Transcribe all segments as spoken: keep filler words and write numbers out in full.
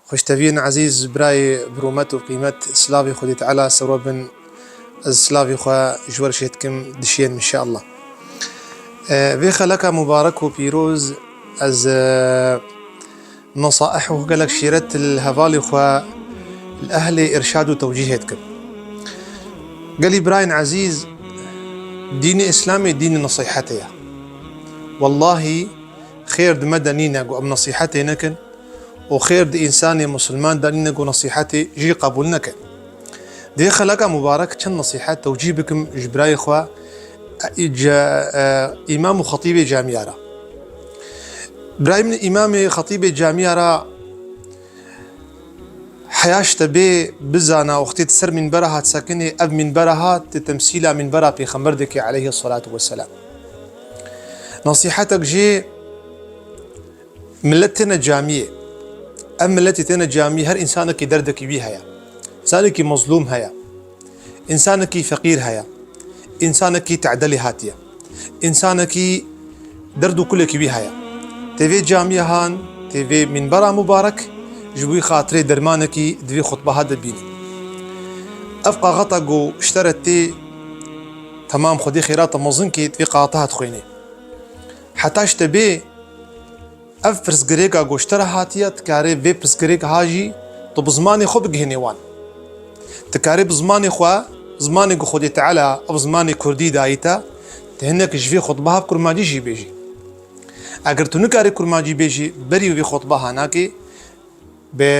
Xweşteviyên ezîz, birayê bi rûmet û qîmet, silavê Xwedê Teala ser we bin. Ez silavê xwe ji we re şêt dikim, dişiyên inşallah. E, vê xeleka mubarek û pîroz ez, e, nesaih û gelek şîret li hevalê xwe, li ehlê irşad û tewcîhê dikim. Gelî birayên ezîz, dînê Îslamê dînê nesîhetê ye. Wellahî xêr di me de nîne ku em nesîhetê nekin û xêr di însanê misilman de nîne ku nesîhetê jî qebûl neke. Di vê xeleka mubarek çend nesîhet tewcîh bikim ji birayê xwe, e, ce-, e, îmam û xetîbê camiya re. Birayê min, îmamê xetîbê camiya re heya ji te bê bizana, wextê tu ser mînbera hat sekinê, ev mînbera hat, tu temsîla mînbera Pêxember dike aleyhî selatu weselam. Nesîhetek jê, Milet têne camiyê. Ev miletî têne camiyê, her însanekî derdekî wî heye. Însanekî mezlûm heye. Însanekî feqîr heye. Însanekî te'delê hatiye. Însanekî derd û kulekî wî heye. Tê vê camiya han, tê vê mînbera mubarek, ji wî xatirê dermanekî di vê xutbeha de bîne. Ev qaxeta ku ji te re tê, temam Xwedê xêra te mezin kê, di vê qaxeta hat xwênê. Heta ji te bê, Ev pirsgirêka ku ji te re hatiye, dikarê vê pirsgirêka ha jî tu bi zimanê xwe bigihînî wan. Dikarê bi zimanê xwe, zimanê ku Xwedê Teala ev zimanê kurdî dayî te, tu hinek ji vê xutbeha bi kurmancî jî bêjî. Eger tu nikarî kurmancî bêjî, berî vê xutbeha nakê, bi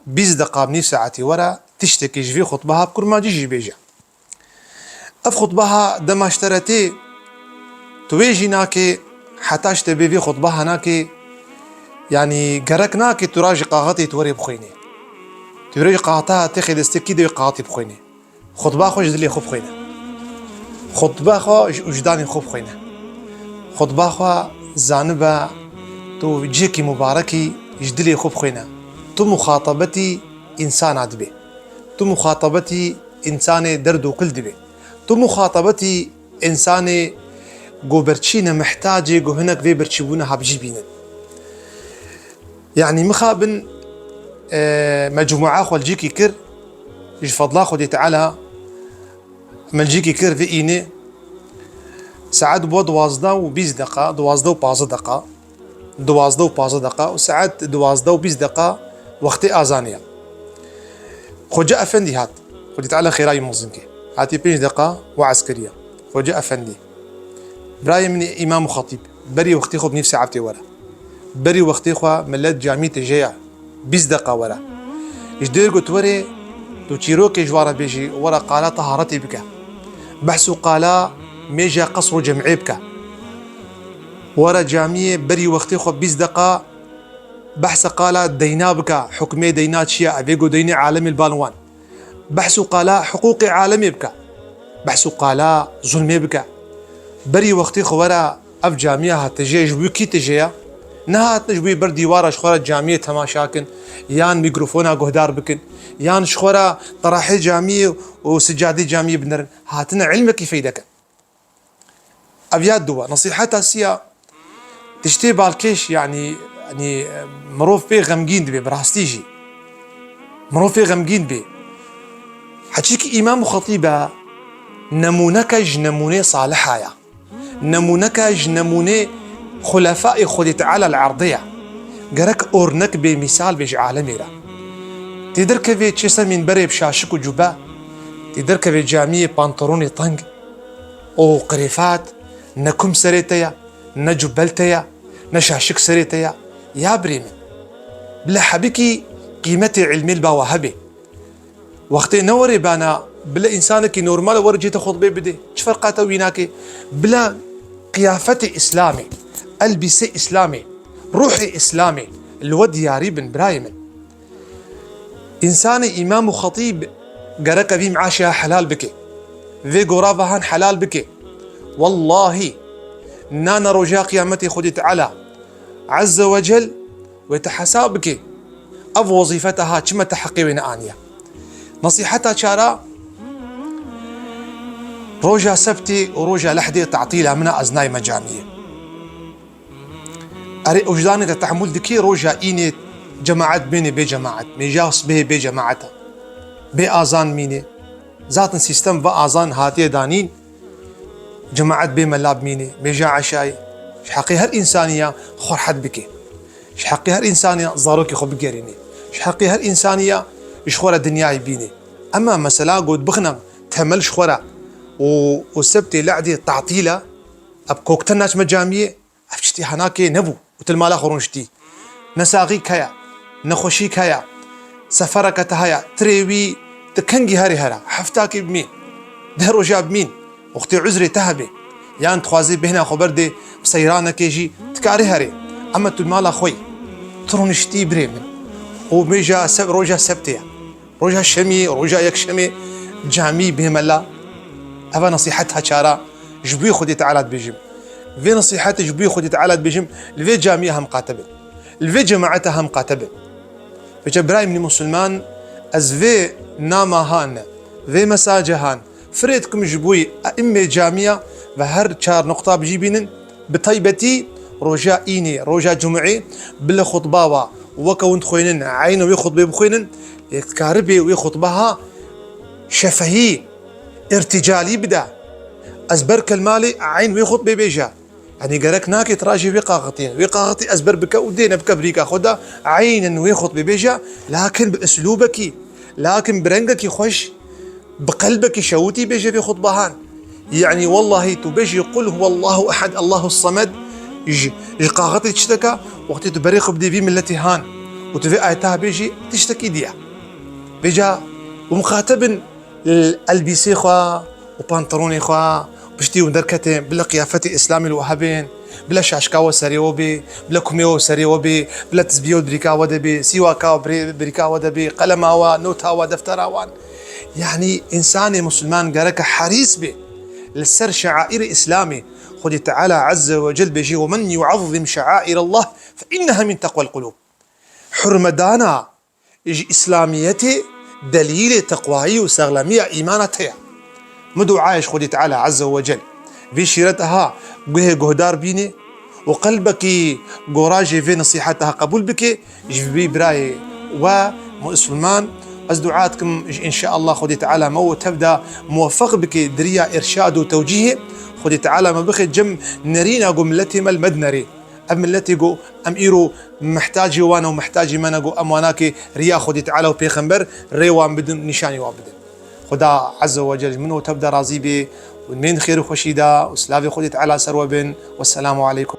bîst deqa, nîv saetî were, tiştekî ji vê xutbeha bi kurmancî jî bêje. Ev xutbeha dema ji te re tê, tu wê jî nakê, heta ji te bê vê xutbeha nakê, yanî gerek nakê tu rajî qaxetê tu werê bixwînî. Tu rajî qaxeta têxê destê kî de wê qaxetê bixwînî. Xutba xwe ji dilê xwe bixwîne. Xutba xwe ji wijdanê xwe bixwîne. Xutba xwe zanibe tu cihekî mubarekî ji dilê xwe bixwîne. Tu muxatabetî însana dibê. Tu muxatabetî însanê derd û kul dibê. Tu muxatabetî însanê ku berçî ne, mihtacê ku hinek vê berçîbûna ha bi cî bînin. Yanî mixabin, e, mecmûa xwe li cîkî kir, ji fedla Xwedê Teala me li cîkî kir vê înê, saet bû duwazdeh û bîst deqa, duwazdeh û pazdeh deqa. Duwazdeh û pazdeh deqa û saet duwazdeh û bîst deqa wextê azanê ye. Xoce Efendî hat. Xwedî Teala xêra wî mezin ke. Hatiye pênc deqa we'z kiriye. Xoce Efendî. Birayê min îmam û xetîb. Berî wextê xwe bi nîv saetê were. Berî wextê xwe milet camî tije ye. Bîst deqa were. Ji dêr got were, tu çîrokê ji wa re bêjî, were qala teharetê bike. Behs û qala mêja qesr û cem'ê bike. Were camiyê berî wextê xwe bîst deqa behsa qala deyna bike, hukmê deyna çi ye, evê ku deynê alemê li bal wan. Behs û qala hiqûqê alemê bike. Behs û qala zulmê bike. Berî wextê xwe were ev camiya ha tije, ji bo kî tije ye? Nehatine ji bo ber dîwara ji xwe re camiyê temaşa kin, yan mîkrofona guhdar bikin, yan ji xwe re terahê camiyê û sicadê camiyê binerin. Hatine ilmekî feyde kin. Ev ya diwa. Nesîheta siya, tiştê balkêş, yanî, yanî, mirov pê xemgîn dibe, bi rastî jî. Mirov pê xemgîn dibe. Heçîkî îmam û xetîb e, nemûneke ji nemûnê saliha ye. Nemûneke ji nemûnê xulefayê Xwedê Teala li erdê ye. Gerek ornek bê, mîsal bê ji alemê re. Tê derkevê çê ser mînberê bi şaşik û cube, tê derkevê camiyê pantolonê teng û qirêfat, ne kum serê te ye, ne cubel te ye, ne şaşik serê te ye. Ya birê min, bila hebikî qîmetê ilmê li ba we hebe. Wextê ne werê bana, bila însanekî normal were cihê te xutbê bide. Çi ferqa te wî nake? Bila qiyafetê Îslamê, elbîsê Îslamê, ruhê Îslamê li we diyarî bin, birayê min. Însanê îmam û xetîb gereke vî meaşê helal bike. Vê gorava han helal bike. Wellahî, nana roja qiyametê Xwedê Teala Azze ve Cel wê te hesab bike. Ev wezîfe te ha çima te heqê wê neaniye? Nesîheta çara, roja sebtê û roja lehdê tatîla min e, ez nayme camiyê. Erê, wijdanê te tehmûl dikî, roja înê Cemaet bênê bê cemaet, mêja sibehê bê cemaet e. Bê azan mînê. Zaten sîstem ve azan hatiye danîn, cemaet bê mela bimînê, mêja eşayê. Ji heqê her însanî ya xwe rehet bike. Ji heqê her însanî ya zarokê xwe bigerînê. Ji heqê her însanî ya ji xwe re dinyayê bînê. Ema mesela got bixine temel ji xwe re û, û sebtê lehdê tatîl e, ev kokte naçme camiyê, ev tiştî henakê nebû û tu li mala xwe rûniştî. Nesaxîk heye, nexweşîk heye, sefereke te heye, tirê wî tu kengî herê here, heftakê bimîn, deh roja bimîn, wextê uzrê te hebe, yan dixwazî bêhna xwe berdê bi seyranekê jî dikarî herê. Ema tu li mala xwe yî, tu rûniştî birê min. Û mêja se-, roja sebtê ye. Roja şemî, roja yekşemê camî bê mela. Eva nesîhet heçara ji bo Xwedê Teala dibêjim. Vê nesîhetê ji bo Xwedê Teala dibêjim, li vê camiyê hem qate bin. Li vê cemaeta hem qate bin. Vêca birayê min musulman, ez vê nama han, vê mesaje han, firê dikim ji bo îmmê camiya ve her çar nuqta bi jî bînin, bi taybetî roja înê, roja cumê, bila xutba wa, weke hûn dixwînin, eyna wê xutbê bixwînin, yek dikaribê wê xutba ha şefehî, îrticalî bide. Ez ber kelmalê eyn wê xutbê bêje. Yanî gerek nake tu rajê wê qaxitê, wê qaxitê ez ber bike û dê nebike birîka xwe de, eynen wê xutbê bêje, lakin bi uslûbekî, lakin bi rengekî xweş, bi qelbekî şewitî bêje vê xutbahan. Yanî wellahî tu bêjî "Qul huwallahu ehed, Allahu semed", ji, ji qaxitê tişteke, wextê tu berê xwe bidê vî miletê han û tu vê ayeta bêjî tiştekî diye. Vêca û muxatebin elbîsê xwe û pantolonê xwe, piştî hûn derketên, bila qiyafetê îslamî li we hebên, bila şaşka we serê we bê, bila kumê we serê we bê, bila tizbiyê we birîka we de bê, sîwaka we birê-, birîka we de bê, qelema we, nota we, deftera wan. Yanî însanê musulman gereke herîs bê li ser şeaîrê îslamê. Xwedê Teala Azze ve Cel bêjî, "Ve men yuazzim şeaîrallah fe inneha min teqwel qulûb." Hurmedana ji îslamiyetê delîlê teqwayî û sexlemiya îmana te ye. Min duayê ji Xwedê Teala Azze ve Cel vê şîreta ha guhê guhdar bînê û qelbekî gorajê vê nesîheta ha qebûl bike, ji vî birayê we musulman. Ez dua dikim ji înşaallah Xwedê Teala me û tev de muwefeq bike di riya îrşad û tewcîhê. Xwedê Teala me bixe cem nerîna ku miletê me li me dinerê. Ev miletê ku em îro mihtacê wan û mihtacê me ne, ku em wana ke riya Xwedê Teala û Pêxember rê wan bidin, nîşanî wan bidin. Xuda Azze ve Cel ji min û tev de razî bê û nimên xêr û xweşî de û silavê Xwedê Teala ser we bin. Wesselamu aleykum.